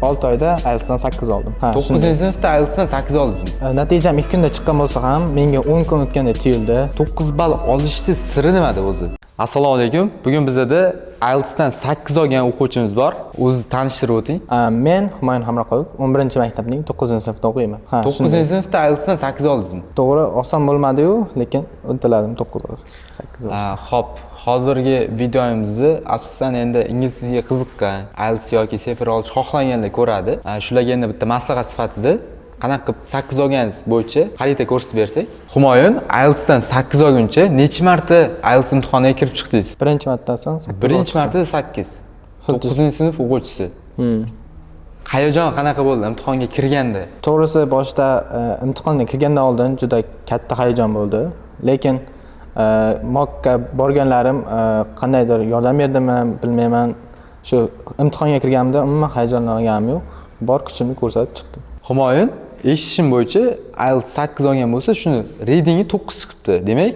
6 oyda IELTSdan 8 oldim. Ha, shunday. 9 sinfda IELTSdan 8 oldingizmi? Natijam 2 kunda chiqqan bo'lsa ham, menga 10 kun o'tgandek tuyuldi. 9 ball olishni siri nimada o'zi? Assalomu alaykum. Bugun bizada IELTSdan 8 olgan o'quvchimiz bor. O'zingizni tanishtirib o'ting. Men Humayun Hamroqulov, 11-maktabning 9-sinfida o'qiyman. Ha, shunday. 9 sinfda IELTSdan 8 oldingizmi? To'g'ri, oson bo'lmadi-yu, lekin uddaladim, 9 oldim. 8 oldim. Xo'p, hozirgi videomizni asosan endi ingliz tiliga qiziqqan, IELTS yoki CEFR olish xohlaganlar ko'radi. Shularga endi bitta maslahat sifatida qanaqa qilib 8 olganingiz bo'yicha xarita ko'rsatib bersak. Humoyun, IELTSdan 8 olguncha necha marta IELTS imtihoniga kirib chiqdingiz? Birinchi martasidan 8. Birinchi marta 8. 9-sinf o'quvchisi. Hayajon qanaqa bo'ldi imtihonga kirganda? To'g'risi, boshida imtihonga kirgandan oldin juda katta hayajon bo'ldi. Lekin mockka borganlarim qandaydir yordam berdimi, bilmayman. Shu imtihonga kirganimda umuman hayajonlanganim yo'q. Bor kuchimni ko'rsatib chiqdim. Humoyun, eshitishim bo'yicha IELTS 8 olgan bo'lsa, shuni readingi 9 chiqibdi. Demak,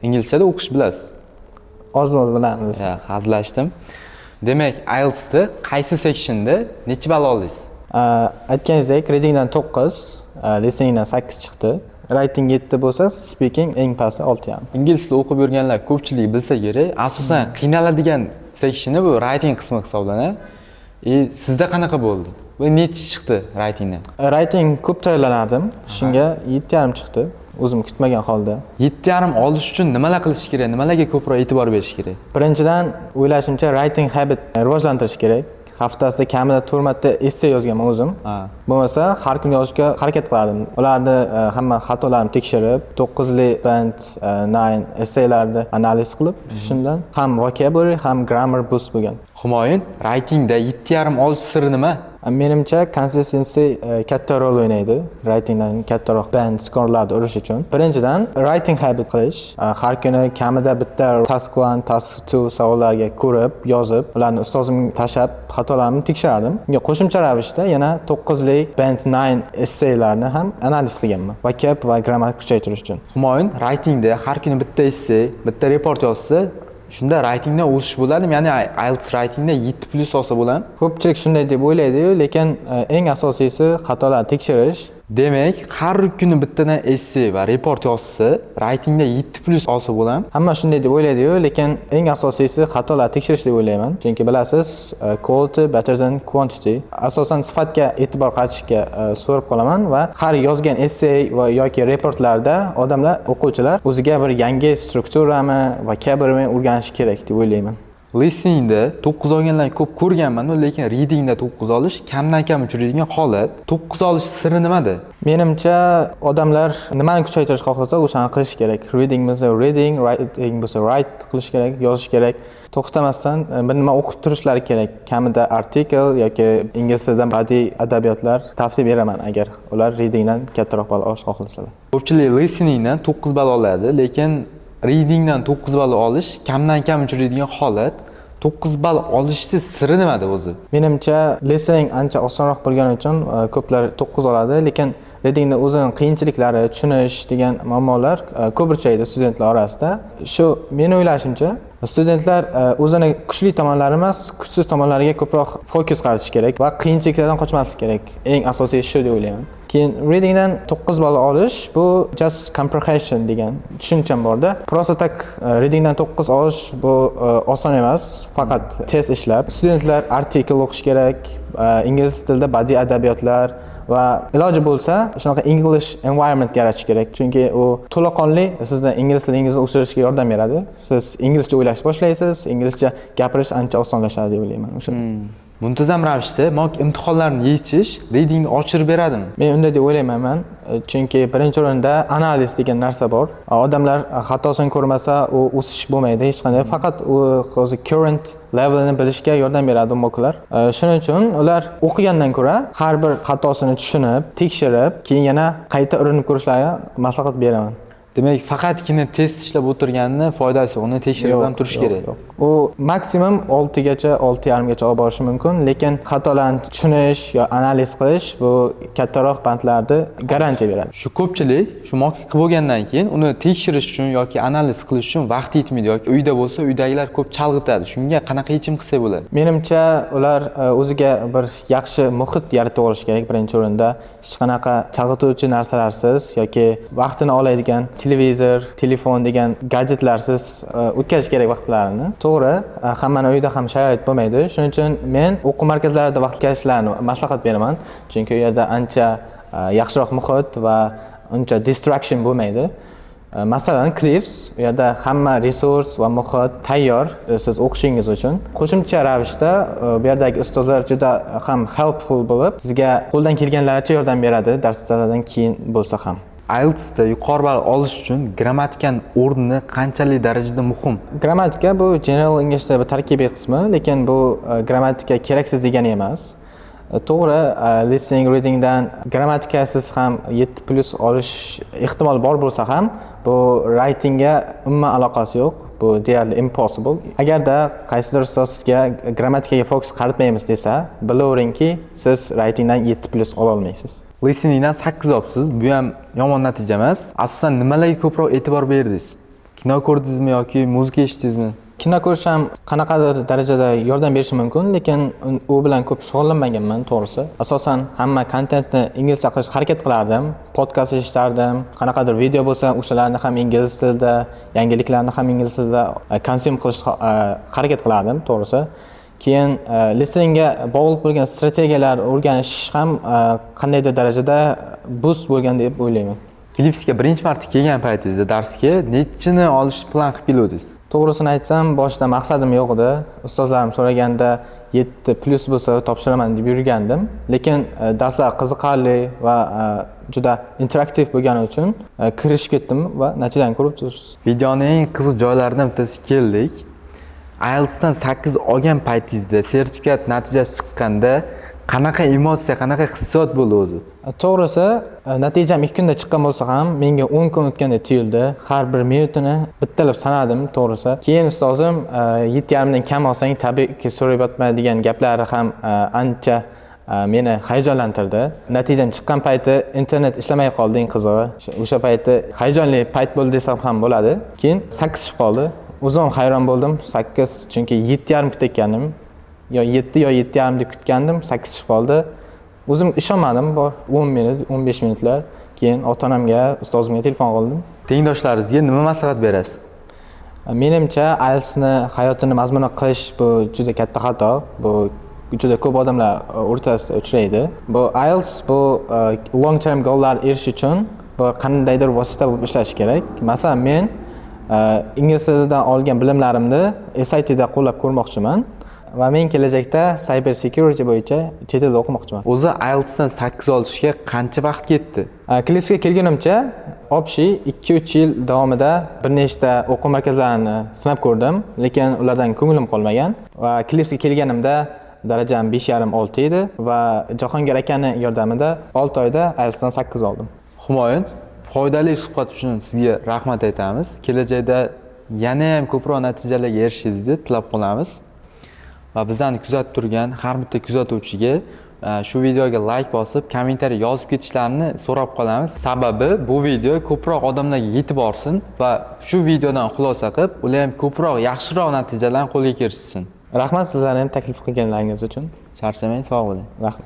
inglizchada o'qish bilasiz. Ozmoz bilamiz. Ya, hazillashdim. Demak, IELTSda qaysi sectionda necha ball oldingiz? Aytganingizdek, readingdan 9, listeningdan 8 chiqdi. Writing 7 bo'lsa, speaking eng pasti 6,5. Ingliz tilida o'qib yurganlar ko'pchilik bilsa kerak, asosan qiynaladigan sectioni bu writing qismi hisoblanadi. Sizda qanaqa bo'ldi? Va necha chiqdi writingdan? Writing ko'p tayyorlanardim. Shunga 7,5 chiqdi. O'zim kutmagan holda. 7,5 olish uchun nimalar qilish kerak? Nimalarga ko'proq e'tibor berish kerak? Birinchidan, o'ylashimcha, writing habit rivojlantirish kerak. Haftasida kamida 4 marta essay yozganman o'zim. Bo'lmasa, har kuni yozishga harakat qilardim. Ularni hamma xatolarimni tekshirib, 9li band 9 essaylarni analiz qilib, shundan ham vocabulary, ham grammar boost bo'lgan. Humoyun, writingda 7,5 olish siri nima? Menimcha, consistency katta rol o'ynaydi writingdan kattaroq band scorelarni urish uchun. Birinchidan, writing habit qilish, har kuni kamida bitta task 1, task 2 savollarga ko'rib, yozib, ularni ustozimga tashlab, xatolarimni tekshirardim. Unga qo'shimcha ravishda yana 9lik band 9 essaylarni ham analiz qilganman, vocab va grammar kuchaytirish uchun. Humoyun, writingda har kuni bitta essay, bitta report yozsa, shunda writingda o'sish bo'ladimi? Ya'ni IELTS writingda 7+ olsa bo'ladimi? Ko'pchilik shunday deb o'ylaydi-yu, lekin eng asosiysi xatolarni tekshirish. Demak, har kuni bittadan essay va report yozsa, writingda 7+ olsa bo'ladimi? Hamma shunday deb o'ylaydi-yu, lekin eng asosiysi xatolarni tekshirish deb o'ylayman. Chunki bilasiz, quality better than quantity. Asosan sifatga e'tibor qaratishga so'rab qolaman va har yozgan essay va yoki reportlarda odamlar, o'quvchilar o'ziga bir yangi strukturami, vocabulary o'rganishi kerak deb o'ylayman. Listeningda 9 olganlarni ko'p ko'rganman, lekin readingda 9 olish kamdan kam uchraydigan holat. 9 olish siri nimada? Menimcha, odamlar nimani kuchaytirish xohlasa, o'shani qilish kerak. Reading bo'lsa reading, writing bo'lsa write qilish kerak, yozish kerak. To'xtamasdan bir nima o'qib turishlari kerak. Kamida artikel yoki ingliz tilidan badiiy adabiyotlar tavsiya beraman, agar ular readingdan kattaroq ball olish xohlasalar. Ko'pchilik listeningdan 9 ball oladi, lekin readingdan 9 ball olish kamdan kam uchraydigan holat. 9 ball olishni siri nimada o'zi? Menimcha, listening ancha osonroq bo'lgani uchun ko'plar 9 oladi, lekin readingda o'zini qiyinchiliklari, tushunish degan muammolar ko'p uchraydi studentlar orasida. Shu meni o'ylashimcha, studentlar o'zini kuchli tomonlari emas, kuchsiz tomonlariga ko'proq fokus qaratish kerak va qiyinchiliklardan qochmaslik kerak. Eng asosiysi shu deb o'ylayman. Keyin readingdan 9 ball olish bu just comprehension degan tushuncham borda. Просто так readingdan 9 olish bu oson emas, faqat tez ishlab. Studentlar artikel o'qish kerak, ingliz tilida badiiy adabiyotlar va iloji bo'lsa shunaqa English environment yaratish kerak. Chunki u to'laqonli sizni ingliz tilingizni o'stirishga yordam beradi. Siz inglizcha o'ylashni boshlaysiz, inglizcha gapirish ancha osonlashadi deb o'ylayman o'sha. Muntazam ravishda mock imtihonlarni yechish readingni oshirib beradimi? Men unday deb o'ylayman, chunki birinchi o'rinda analiz degan narsa bor. Odamlar xatosini ko'rmasa, u o'sish bo'lmaydi hech qanday. Faqat u o'zi current levelini bilishga yordam beradi mocklar. Shuning uchun ular o'qigandan ko'ra har bir xatosini tushunib, tekshirib, keyin yana qayta urinib ko'rishlarini maslahat beraman. Demak, faqatgina test ishlab o'tirganni foydasi yo'q, uni tekshirib ham turish Yo'q, kerak. Yo'q. U maksimum 6 gacha, 6,5 gacha olib borishi mumkin, lekin xatolarni tushunish yo analiz qilish bu kattaroq bandlarni garantiya beradi. Shu ko'pchilik shu mock qilib bo'lgandan keyin uni tekshirish uchun yoki analiz qilish uchun vaqt yetmaydi yoki uyda bo'lsa, uydagilar ko'p chalg'itadi. Shunga qanaqa yechim qilsak bo'ladi? Menimcha, ular o'ziga bir yaxshi muhit yaratib olish kerak birinchi o'rinda. Hech qanaqa chalg'ituvchi narsalarsiz yoki vaqtini oladigan televizor, telefon degan gadjetlarsiz o'tkazish kerak vaqtlarini. To'g'ri, hammani uyida ham sharoit bo'lmaydi. Shuning uchun men o'quv markazlarida vaqt o'tkazishlarini maslahat beraman. Chunki u yerda ancha yaxshiroq muhit va uncha distraction bo'lmaydi. Masalan, Cliffs, u yerda hamma resurs va muhit tayyor siz o'qishingiz uchun. Qo'shimcha ravishda bu yerdagi ustozlar juda ham helpful bo'lib, sizga qo'ldan kelganlaricha yordam beradi, darslardan keyin bo'lsa ham. IELTSda yuqori ball olish uchun grammatikani o'rni qanchalik darajada muhim? Grammatika bu general Englishda bir tarkibiy qismi, lekin bu grammatika keraksiz degani emas. To'g'ri, listening, readingdan grammatikasiz ham 7+ olish ehtimol bor bo'lsa ham, bu writingga umuman aloqasi yo'q. Bu deyarli impossible. Agarda qaysidir ustoz sizga grammatikaga fokus qaratmaymiz desa, bilaveringki, siz writingdan 7+ ola olmaysiz. Listeningdan 8 olibsiz, bu ham yomon natija emas. Asosan nimalarga ko'proq e'tibor berdingiz? Kino ko'rdingizmi yoki muzika eshitdingizmi? Kino ko'rish ham qanaqadir darajada yordam berishi mumkin, lekin u bilan ko'p shug'ullanmaganman, to'g'risi. Asosan hamma kontentni inglizcha qilishga harakat qilardim, podkast eshitardim, qanaqadir video bo'lsa, o'shalarni ham ingliz tilida, yangiliklarni ham ingliz tilida consume qilishga harakat qilardim, to'g'risi. Keyin listeningga bog'liq bo'lgan strategiyalar o'rganish ham qandaydir darajada boost bo'lgan deb o'ylayman. Cliffsga birinchi marta kelgan paytingizda darsga nechini olish plan qilib keluvdingiz? To'g'risini aytsam, boshida maqsadim yo'q edi. Ustozlarim so'raganda 7+ bo'lsa topshiraman deb yurgandim. Lekin darslar qiziqarli va juda interaktiv bo'lgani uchun kirishib ketdim va natijani ko'rib turibsiz. Videoning eng qiziq joylaridan bittasiga keldik. IELTSdan 8 olgan paytingizda, sertifikat natijasi chiqqanda qanaqa emotsiya, qanaqa hissiyot bo'ldi o'zi? To'g'risi, natijam 2 kunda chiqqan bo'lsa ham, menga 10 kun o'tgandek tuyuldi. Har bir minutini bittalab sanadim, to'g'risi. Keyin ustozim 7,5 dan kam olsang, tabiiyki so'rab yotma degan gaplari ham ancha meni hayajonlantirdi. Natijam chiqqan payti internet ishlamay qoldi, eng qizig'i. O'sha payti hayajonli payt bo'ldi desam ham bo'ladi. Keyin 8 chiqib qoldi. O'zim ham hayron bo'ldim. 8, chunki 7,5 kutayotgandim. Yo 7 yo 7,5 deb kutgandim, 8 chiqib qoldi. O'zim ishonmadim, bor 10 minut, 15 minutlar. Keyin ota-onamga, ustozimga telefon qildim. Tengdoshlaringizga nima maslahat berasiz? Menimcha, IELTSni hayotini mazmuni qilish bu juda katta xato. Bu juda ko'p odamlar o'rtasida uchraydi. Bu IELTS bu long term goallar erishish uchun bu qandaydir vosita bo'lib ishlashi kerak. Masalan, men ingliz tilidan olgan bilimlarimni SATda qo'llab ko'rmoqchiman va men kelajakda cyber security bo'yicha chet elda o'qimoqchiman. O'zi IELTSdan 8 olishga qancha vaqt ketdi? Cliffsga kelgunimcha общий 2-3 yil davomida bir nechta o'quv markazlarini sinab ko'rdim, lekin ulardan ko'nglim qolmagan va Cliffsga kelganimda darajam 5,5, 6 edi va Jahongir akani yordamida 6 oyda IELTSdan 8 oldim. Humoyun, foydali suhbat uchun sizga rahmat aytamiz. Kelajakda yana ham ko'proq natijalarga erishishingizni tilab qolamiz. Va bizlarni kuzatib turgan har bitta kuzatuvchiga shu videoga layk bosib, kommentariy yozib ketishlarini so'rab qolamiz. Sababi bu video ko'proq odamlarga yetib borsin va shu videodan xulosa qilib, ular ham ko'proq yaxshiroq natijalarni qo'lga kiritsin. Rahmat sizlarni ham taklif qilganlaringiz uchun. Charchamang, sog' bo'ling. Rahmat.